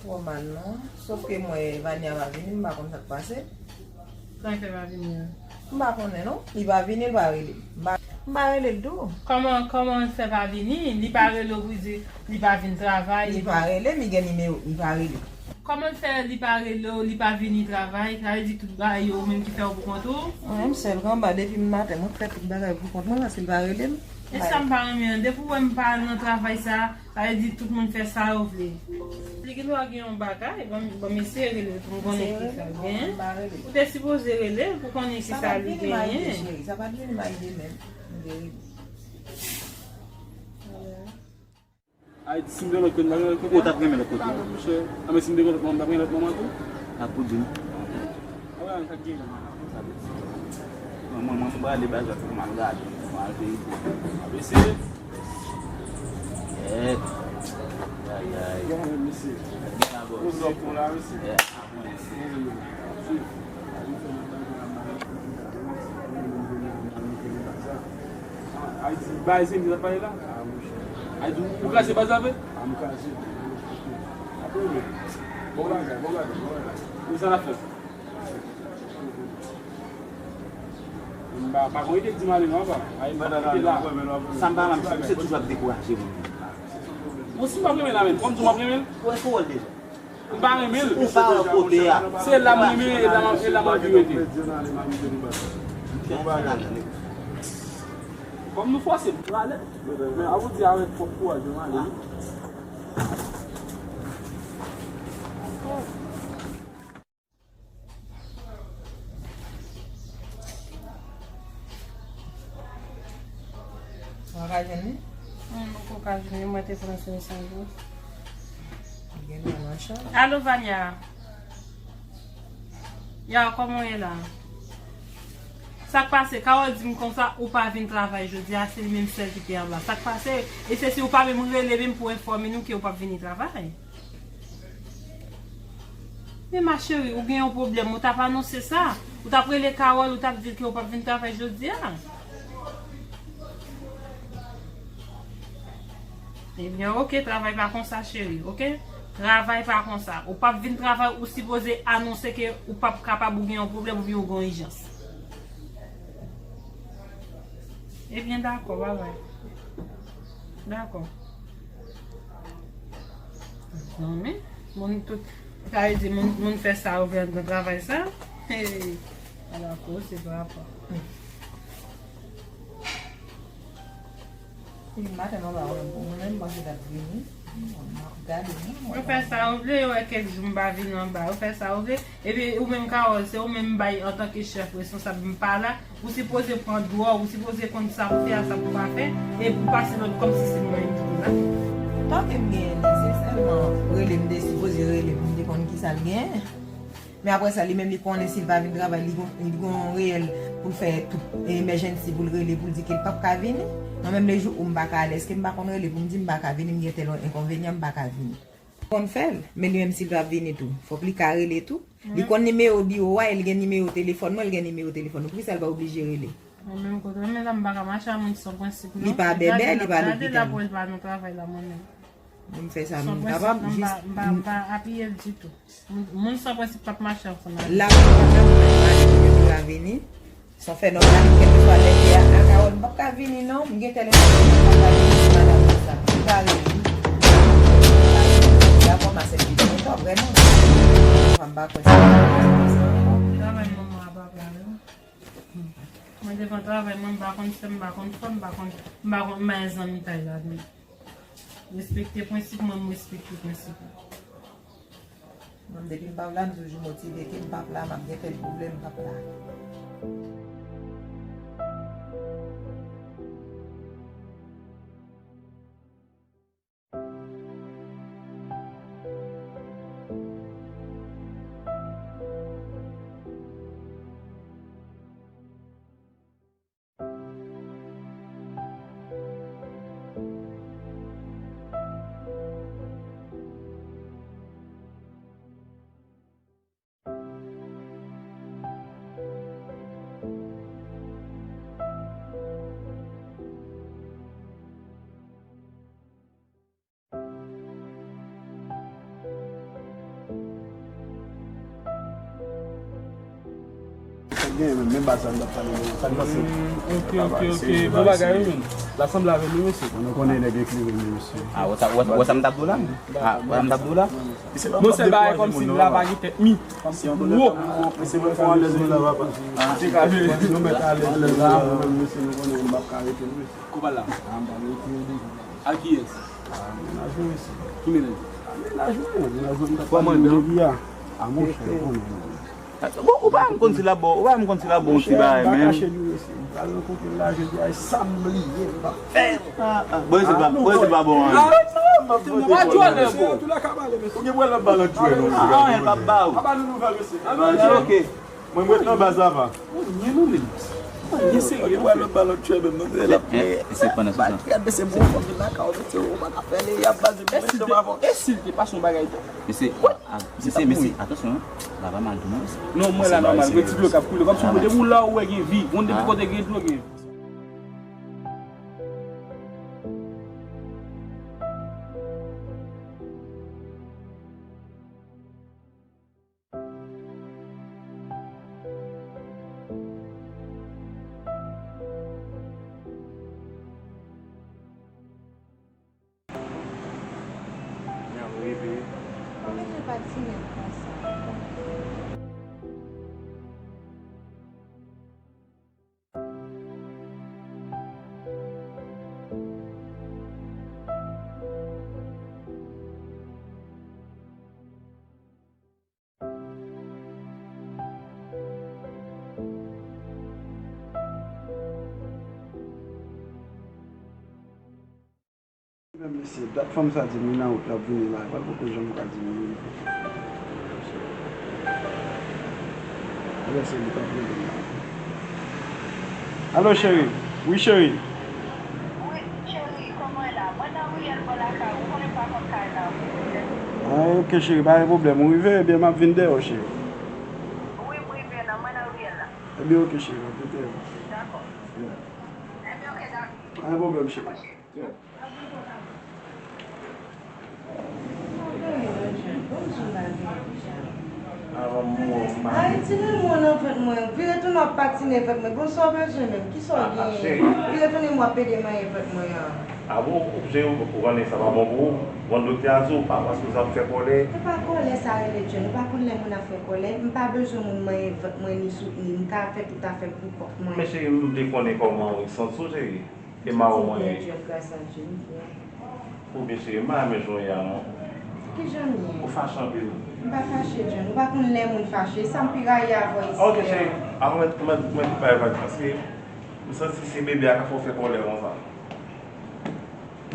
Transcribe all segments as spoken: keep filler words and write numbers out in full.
Twò mal non. Sof ke m wè Vania pa vini, m pa konn sa k pase. Sa k fè pa vini an? M pa konnen non. Li pa vini, li pa rele m. M pa, m pa rele l tou. Kòman, kòman l fè pa vini? Li pa rele w pou di li pa vin travay? Li pa rele m, li gen nimewo, li pa rele m. Kòman l fè li pa rele w, li pa vini travay? Sa vle di tout bagay yo ou menm ki fè yo pou kont ou? Mwen menm sèl kanba depi m maten, mwen k fè tout bagay pou kont mwen paske l pa rele m. E sa m pa renmen an, depi w wè m pa nan travay sa, sa vle di tout moun fè sa yo vle. Li gen dwa gen yon bagay, ban m, ban m eseye rele l pou m konnen ki sa l genyen. Ou te sipoze rele l pou konnen ki sa li genyen. Sa pa t vini m a ide, cheri. Sa pa t vini m a ide menm. M te rele. Ayiti, si m te lòt kote, m pa gen lòt kote. Ou t ap renmen lòt kote? Monchè, a, men si m te gen lòt manman, m t ap gen lòt manman tou? N ap pou di m. A wè, sa k gen la. Sa vle di. Bon, manman m prale bagay pou m al gade, pou m al verifye. A, mesye. Yèt. Ayayay. Bon, men, mesye. Gen la, bòs. Pou zòp pou la, mesye. Yèt. Ayiti, bay se m ki t ap pale la. Ayiti, ou kraze baz la vre? Bon bagay, bon bagay, bon bagay. Ou sa l ap fè? M pa, pa konn ide di m ale non, pa. Ay, m pa ta la, sa m pa la, misye, misye toujou ap dekouraje moun. Bon, si m p ap renmen la menm, kòm di w m ap renmen l. Ou wè fè wòl deja. M pa renmen l. Ou pa wè kote a. Se la m renmen, e la m, e la m anvi rete. Kòm nou fòse m prale. Men a w di avèk fòk kouraj, mwen ale wi. Ou pa ka jwenn li? Mwen poko ka jwenn li, mwen te pran swen san jou. Li gen dwa nan chanm. Alo, Vania. Ya, kòman w ye la? Sa k pase? Carole di m konsa ou pa vin travay jodi a, se li menm sèl ki te anba. Sa k pase? E se si ou pa menm rele menm pou enfòme nou ke ou p ap vini travay. Men ma chérie, ou gen yon pwoblèm, ou t ap anonse sa. Ou t ap rele Carole, ou t ap di l ke ou p ap vin travay jodi a. Ebyen, oke, travay pa konsa, cheri, oke? Travay pa konsa. Ou p ap vin travay, ou sipoze anonse ke ou p ap kapab, ou gen yon pwoblèm oubyen ou gen yon ijans. Ebyen, dakò, babay. Dakò. Non, men, moun tout, sa vle di, moun, moun fè sa yo vle nan travay sa. Hey, ala koze, papa. Depi maten m ap ba w menm pou mwen menm, m panse l ap vini. M ap gade, non, mwen. Yo fè sa yo vle, yo wè kèk jou m pa vini anba, yo fè sa yo vle. Epi ou menm Carole, se ou menm m bay antanke chèf responsab, m pa la. Ou sipoze pran dwòg, ou sipoze konn sa pou fè a, sa pou pa fè, e pou pase lòt kòmsi se mwen menm ki te la. Tan ke m genyen li, se sèlman rele m te sipoze rele pou m te konn kisa l genyen. Men apre sa, li menm li konnen si l pa vin travay, li gon, li gon reyèl pou l fè tout emergency pou l rele pou l di ke l p ap ka vini. Mwen menm lejou ou m pa ka ale, èske m pa konn rele pou m di m pa ka vini, m gen tèl enkonvenyan, m pa ka vini. Konn fè l, men li menm si l pa vini tou, fòk li ka rele tou. Li konn nimewo biwo a, e l gen nimewo telefòn mwen, l gen nimewo telefòn ou. Poukisa l pa oblije rele? Mwen menm kote, men la m pa ka mache a moun san prensip non. Li pa bèbè, li pa lopital. Gade la pou l pa nan travay la mwen menm. Moun fè sa, moun kapab jis. M pa, m pa, m pa apiye l ditou. Moun, moun san prensip p ap mache ansanm avè l. La pou l pa kapab mache pou l pa vini. Son fè nòmal, kèlkeswa lè l ye a, a Carole, m p ap ka vini non, m gen tèl enfòmasyon, m p ap ka vini, se madanm mwen sa. M pa rele. Dakò, m a sèvi l kontan, vrèman. M pa kwè sa. Travay manman a papa yo. Mwen devan travay mwen, m pa konn sè m, m pa konn frè m, m pa konn, m pa konn, m pa gen zanmitay ladan. Respekte prensip mwen, m respekte prensip ou. Mwen, depi m p ap la, m toujou motive ke m p ap la, m ap gen tèl pwoblèm, m p ap la. Gen menm, menm baz la m t ap pale de sa, m panse. Hmm, ok, ok, ok. Bon bagay, wi, menm. L ap sanble avè nou, mesye. Nou konnen nèg eklere, wi, mesye. Ah, wè sa, wè, wè sa m t ap di w la? Ah, wè sa m t ap di w la? Monchè, bagay kòmsi la pa gen tèt mi. Kòmsi gwo. Mesye, mwen fò alèz nou la, papa. Ah, nou mèt alèz la, nou menm, mesye, nou konnen m p ap ka rete, mesye. Kou bal la. Ah, m pa rete deja. A kiyès? Ah, mennaj mwen, mesye. Ki mennaj? Ah, mennaj mwen, mennaj mwen, m t ap pale de depi a. Ah, monchè, ou konnen. Bon, ou pa menm konn si l ap ba w, ou pa menm konn si l ap ba w ti bagay menm. Monchè, m pa kache nou, mesye. M pral rankontre l la jodi a, e sa m bliye, m p ap fè l. Ah, ah. Bon, e si l pa, bon, e si l pa ba w anyen. Ah, non, non, non, m ap vote pou li, mesye. Tou la ka pale, mesye. Ou gen pou wè l ap ba lòt jwè, non. Ah, anyen l p ap ba w. Aba nou nouvèl, mesye. Ah, ok. Mwen, mwen ret nan baz la, pa. Ou nye nou menm. Ou nye serye. Ok, wè, lòt ba lòt jwè menm, non, se la. Eh, eh, se pandan se tan. Gad, mesye, bon, fòk vin lakay ou, mesye, ou pa ka fè li, y ap baz, mesye, m avè w. E si l te pase yon bagay tou? Mesye, ah, mesye, mesye, atansyon, hein. La pa mal tou, non, mesye. Non, mwen la nòmal, mwen ti dlo k ap koule. Kòmsi ou depi w la, ou wè gen vi. Bon, depi kote gen dlo, gen vi. N ap rive. Mwen bezwen patine konsa. Mesye, dat fanm sa di m li nan wout, l ap vini la, e pa l poko janm ka di m li rive. Alò, se li k ap rele m la. Alo, cheri. Wi, cheri. Wi, cheri, kòman w ye la? Mwen nan riyèl bò lakay ou, ou konnen m pa konn kay la, wi, cheri. Ah, ok, cheri, pa gen pwoblèm. Ou rive, ebyen, m ap vin dèyè w, cheri. Wi, m rive la, mwen nan riyèl la. Ebyen, ok, cheri, m ap vin dèyè w. Dakò. Yeah. Ebyen, ok, dakò. Pa gen pwoblèm, cheri. Ay, ti lanmou nan vant mwen. Vire tounen w ap patine vant mwen. Bon, sa w bezwen menm? Kisa w genyen? Vire tounen w ap pede manyen vant mwen an. A bon, ou konnen sa pa bon pou ou? Bon, doktè a di w pa, paske w ap fè kòlè. Se pa kòlè sa rele, John. Ou pa konn lè moun ap fè kòlè? M pa bezwen moun manyen vant mwen ni soutni m. M ka fè tout afè m pou kont mwen. Men cheri, m vle konnen kòman w santi w, cheri. E mawo mwen ye. Oubyen cheri, m pa renmen jan w ye a non. Kijan m ye? Ou fache anpil. M pa fache, John. Ou pa konn lè moun fache. E sa m pi rayi avè w isi. Ok, cheri. Avan mwen, mwen, mwen kite bay vag paske m santi se bebe a k ap fè w fè kòlè konsa.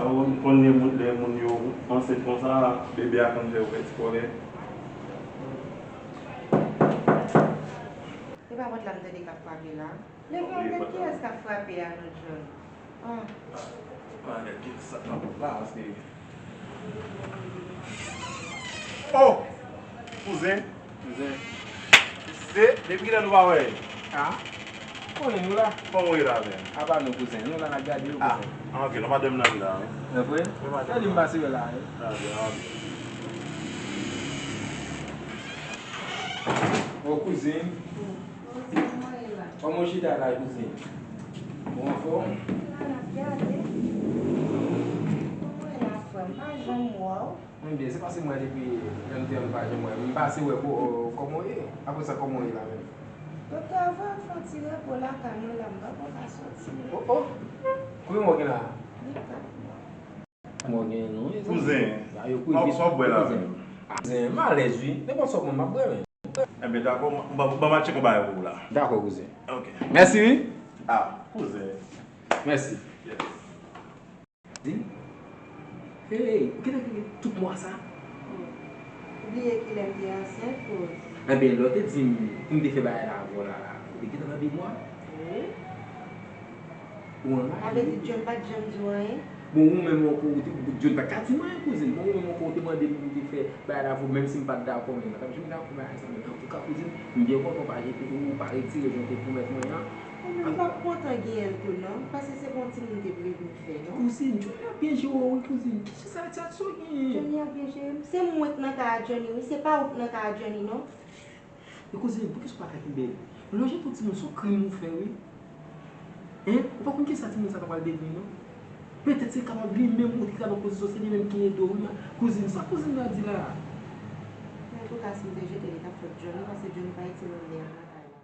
Avan m konn lè moun, lè moun yo ansent konsa, bebe a konn fè yo fè ti kòlè. E pa pòt la m tande k ap frape la. Leve w, gad kiyès k ap frape a non, John. Ah. Ah, gad kiyès sa k ap la, paske... Oh! Kouzen. Kouzen. Se depi kilè nou pa wè? Ah? Konnen nou la. Kòman w ye la menm? Apa nou, kouzen? Nou la n ap gade yo, kouzen. Ah, ok, non, madanm nan la, wi. Se vre? Wi, madanm nan. Gade m pase yo la, wi. Ah, byen, ah, byen. Bon, kouzen. Kòman w chita la, kouzen? Ou anfòm? Mwen byen, se paske mwen depi lè m te an m pa janm wè. M pase wè kòman w ye. Apre sa, kòman w ye la menm? Doktè, voye m fè yon ti repo lakay mwen la, m poko ka soti. Oh, oh! Konbyen mwa w gen la? Gen kat mwa. Mwen gen non, mezanmi. Kouzen, sa w ap bwè la menm? Kouzen, m alèz wi. Nenpòt sa w ban m, m ap bwè menm. Enben, dakò, m, m, m, m a tcheke yon bagay pou ou la. Dakò, kouzen. Ok. Mèsi wi. Ah, kouzen. Mèsi. Yes. Di m, hey, ou gentan gen tout mwa sa? Ou bliye kilè m te ansent, Kouz? Enben, lè w te di m pou m te fè bagay la avè w la, la, ou te gentan nan de mwa? Wi. Ou anraje. Sa vle di John pa t janm di w anyen? Bon, ou menm ankò, ou te, John pa t ka di m anyen, kouzin. Bon, ou menm ankò, ou te mande m pou m te fè bagay la avè w, menm si m pa t dakò, men mwen t ap janm dakò bagay sa, men antouka, kouzin, m byen kontan w pa jete, ou pa retire jan w te pwomèt mwen an. Ou menm w t ap kontan genyen l tou, non? M panse se pa yon timoun te prevni w fè, non? Kouzin, Johnny ap byen jere w, wi, kouzin. Kisa sa, sa, sa w genyen? Johnny ap byen jere m? Se mwen k nan kay a Johnny, wi. Se pa ou k nan kay a Johnny, non. Men kouzin, poukisa w pa ka kenbe l? Loje tout timoun, se yon krim ou fè, wi. Hein? Ou pa konn kisa timoun sa ta pral devni, non? Petèt se kapab li menm ou ki ta nan pozisyon, se li menm ki ede w, wi. Kouzin, sa kouzin nan di la a? Antouka, si m te jete li, t ap fèt Johnny, paske Johnny pa itil yon mèd nan kay la.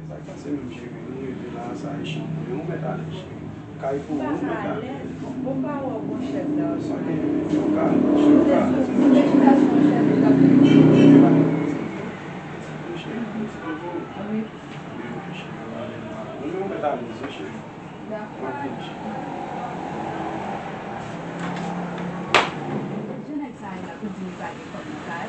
Sa k pase menm, cheri? Nou rive la, sa e chanm mwen. Ou mèt ale, cheri. Kay pou ou, ou mèt ale. Ou pa wè w gon chèf la. Sa gen, ou ka ale, cheri, ou ka ale. Ou te sou, ou te sou plas yon chèf la. Cheri, ou ti devan. Wi. Ou mèt ale, cheri. Dakò. Jan nèg sa ye la pou di li pa gen kòb nan kay?